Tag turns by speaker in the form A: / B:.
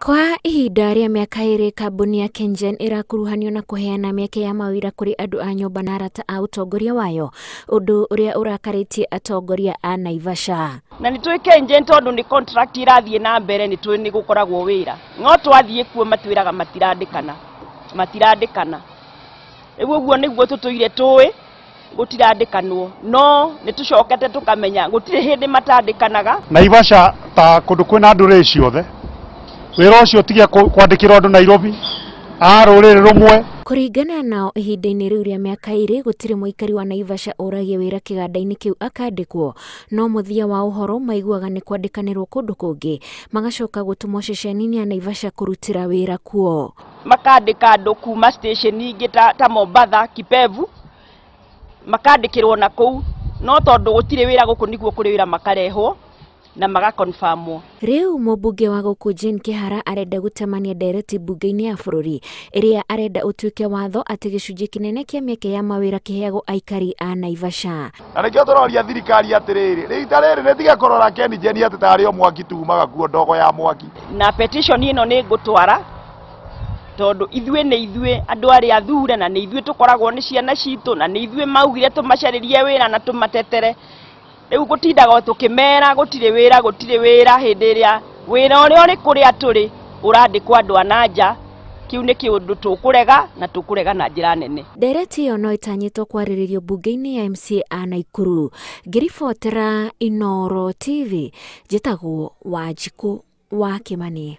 A: Kwa ihinda rĩa mĩaka 2 kambuni ya KenGen ĩrakuruhanio na kũheana mĩeke ya mawĩra kũrĩ andũ a nyũmba na arata a ũtongoria wayo, ũndũ ũrĩa ũrakarĩtie atongoria a Naivasha.
B: Na nĩ tũĩ KenGen tondũ nĩ contract irathiĩ na mbere, nĩ tũĩ nĩ gũkoragwo wĩra, no twathiĩ kuo matwĩraga matirandĩkana. Rĩu ũguo nĩguo tũtũire tũĩ gũtirandĩkanwo, no nĩ tũcokete tũkamenya gũtirĩ hĩndĩ matandĩkanaga.
C: Naivasha ta kũndũ kwĩna ndũrĩrĩ ciothe, wĩra ũcio tiga kwandĩkĩrwo andũ Nairobi a rũrĩrĩ rũmwe.
A: Kũringana nao, ihinda-inĩ rĩu rĩa mĩaka 2 gũtirĩ mũikari wa Naivasha ũragia wĩra kĩganda-inĩ kĩu akandĩkwo, no mũthia wa ũhoro maiguaga nĩ kwandĩkanĩrwo kũndũ kũngĩ, magacoka gũtũmwo ceceni-inĩ ya Naivasha kũrutĩra wĩra kuo.
B: Makandĩka andũ kuma station ingĩ ta Mombatha, Kipevu, makandĩkĩrwo na kũu, no tondũ gũtirĩ wĩra gũkũ nĩguo kũrĩ wĩra makarehwo na magakonfirmwo.
A: Rĩu mũmbunge wa gũkũ Jane Kihara arenda gũtemania ndereti mbunge-inĩ ya bũrũri ĩrĩa arenda ũtuĩke watho atĩ gĩcunjĩ kĩnene kĩa mĩeke ya mawĩra kĩheagwo aikari a Naivasha.
D: Na nĩkĩo tũroria thirikari atĩrĩrĩ, rita rĩrĩ rĩtige kũrora KenGen atĩ tarĩ o mwaki tumaga kuo ndogo ya mwaki.
B: Na petition ĩno nĩ ngũtwara tondũ ithuĩ nĩ ithuĩ andũ arĩa athure, na nĩ ithuĩ tũkoragwo nĩ ciana citũ, na nĩ ithuĩ maugire tũmacarĩrie wĩra na tũmatetere. Rĩu gũtindaga tũkĩmera gũtirĩ wĩra, gũtirĩ wĩra, hĩndĩ ĩrĩa wĩra ũrĩa ũrĩ kũrĩa tũrĩ ũrandĩkwo andũ a na nja. Kĩu nĩ kĩũndũ tũkũrega na tũkũrega na njĩra nene.
A: Ndereti ĩyo no ĩtanyĩtwo kwarĩrĩrio mbunge-inĩ ya MCA a Naikuru. Ngĩribotera Inooro TV, njĩtagwo Wanjikũ wa Kĩmani.